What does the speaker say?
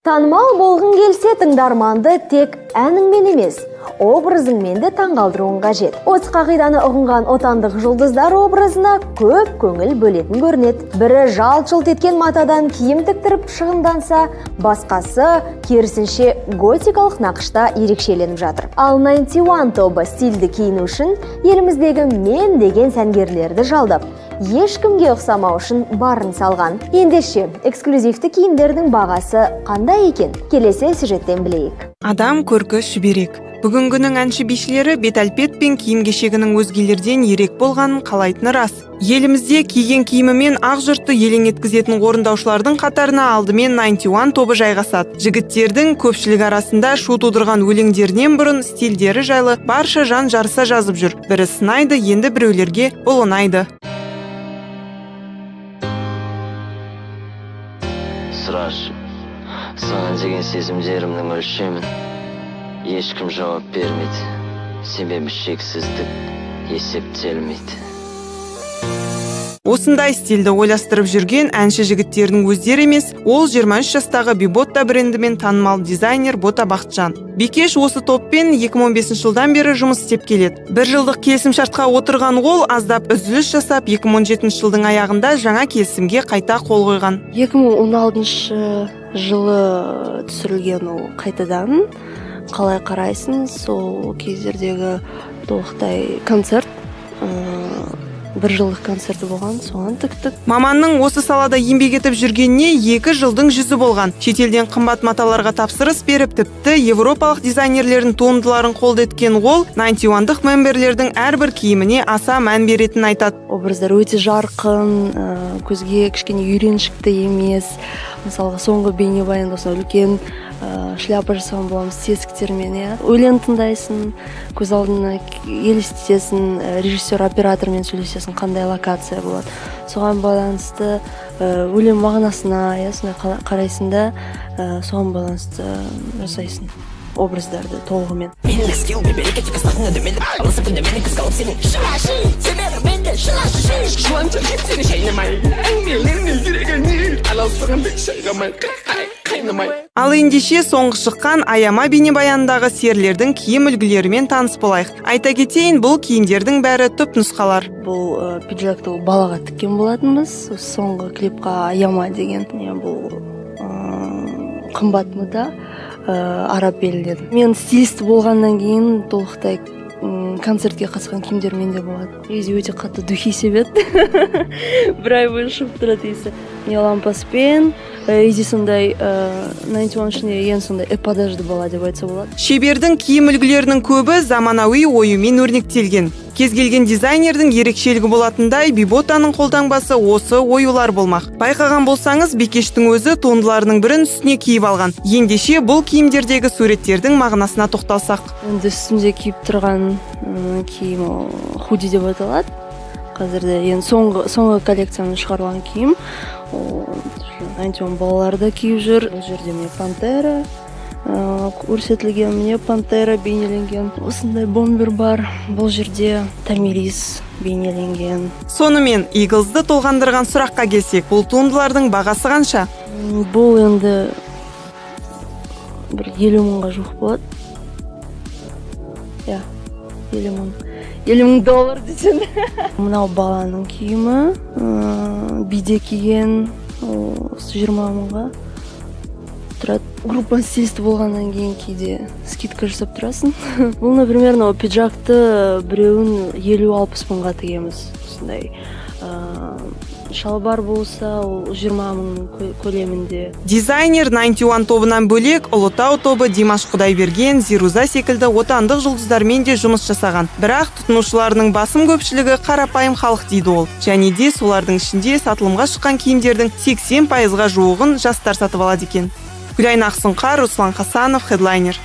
Танымал болғың келсе, тыңдарманды тек әніңмен емес, образыңмен де таңғалдыруың қажет. Осы қағиданы ұғынған отандық жұлдыздар образына көп көңіл бөлетін көрінеді. Бірі жалт-жұлт еткен матадан киім тіктіріп шығынданса, басқасы керісінше готикалық нақышта ерекшеленіп жатыр. Ал 91 тобы стильді киіну үшін еліміздегі мен деген сәнгерлерді жалдап, ешкімге ұқсамау үшін барын салған. Ендеше, эксклюзивті киімдердің бағасы қандай екен? Келесі сюжеттен білейік. Адам көркі – шүберек. Бүгінгінің әнші, бишілері бет әлпет пен киім кешегінің өзгелерден ерек болғанын қалайтыны рас. Елімізде киген киімімен ақ жұртты елең еткізетін орындаушылардың қатарына алдымен 91 тобы жайғасады. Жігіттердің көпшілік арасында шу тудырған өлеңдерінен бұрын стильдері жайлы барша жан жарыса жазып жүр. Бірі сынайды, енді біреулерге бұл ұнайды. Сұрашы саған деген сезімдерімнің өлшемін. Ешкім жауап бермейді, себебі шексіздік есептелмейді. Осындай стильді ойластырып жүрген әнші жігіттердің өздері емес, ол 23 жастағы Биботта брендімен танымал дизайнер Бота Бақытжан. Бикеш осы топпен 2015 жылдан бері жұмыс істеп келеді. Бір жылдық келісімшартқа отырған ол аздап үзіліс жасап, 2017 жылдың аяғында жаңа келісімге қайта қол қойған. 2016 жылы түсірілген ол «Қайтадан қалай қарайсың», сол кездердегі толықтай концерт, бір жылдық концерті болған, соған тіктік. Маманның осы салада еңбек етіп жүргеніне 2 жылдың жүзі болған. Шетелден қымбат маталарға тапсырыс беріп, тіпті европалық дизайнерлердің туындыларын қолда еткен ол 91-дық мемберлердің әрбір киіміне аса мән беретінін айтады. Образдар өте жарқын, көзге кішкене үйреншікті емес. Мысалға, соңғы бейнебаянда осындай үлкен шляпа жасаған боламыз тесіктермен, иә. Өлең тыңдайсың, көз алдына елестетесің, режиссер, оператормен сөйлесесің, қандай локация болады, соған байланысты, өлең мағынасына, иә, сондай қарайсың да, соған байланысты жасайсың образдарды толығымен. Менің скилл берекет алысып мені көз алып сенің шығашы себебі менде шығашы Жыланша сені шайнамай, әңгімелеріне жүрегіне араласқандай шайқамай, қайнамай. Ал ендеше, соңғы шыққан «Аяма» бейнебаянындағы серілердің киім үлгілерімен таныс болайық. Айта кетейін, бұл киімдердің бәрі түп нұсқалар. Бұл пиджакты ол балаға тіккен болатынбыз осы соңғы клипқа, «Аяма» деген. Не, бұл қымбат мата, араб елінен. Мен стилист болғаннан кейін толықтай концертке қатысқан киімдер менде болады. Изи өте қатты духи себеді, бір ай бойы шығып тұрады иісі. Не, лампаспен изи сондай, 91 ішінде ең сондай эпатажды бала деп айтса болады. Шебердің киім үлгілерінің көбі заманауи оюмен өрнектелген. Кез келген дизайнердің ерекшелігі болатындай, Биботаның қолтаңбасы осы оюлар болмақ. Байқаған болсаңыз, бикештің өзі туындыларының бірін үстіне киіп алған. Ендеше, бұл киімдердегі суреттердің мағынасына тоқталсақ. Енді үстімде киіп тұрған киім, ол худи деп аталады. Қазірде енді соңғы коллекцияның шығарылған киім. Ол 91 балалар да киіп жүр. Бұл жерде міне пантера көрсетілген, міне пантера бейнеленген, осындай бомбер бар, бұл жерде Томирис бейнеленген. Сонымен, Иглзды толғандырған сұраққа келсек, бұл туындылардың бағасы қанша? Бұл енді бір 50 мыңға жуық болады, иә, 50 мың, 50 мың доллар десең. Мынау баланың киімі, биде киген, ол 20 мыңға тұрады. Группа стилисті болғаннан кейін кейде скидка жасап тұрасың. Бұл, например, мынау пиджакты біреуін 50-60 мыңға тігеміз. Осындай шалбар болса, ол 20 мыңның көлемінде. Дизайнер 91 тобынан бөлек Ұлытау тобы, Димаш Құдайберген, Зируза секілді отандық жұлдыздармен де жұмыс жасаған. Бірақ тұтынушыларының басым көпшілігі қарапайым халық дейді ол. Және де солардың ішінде сатылымға шыққан киімдердің 80 пайызға жуығын жастар сатып алады екен. Гүлайна Ақсұңқар, Руслан Хасанов, Хедлайнер.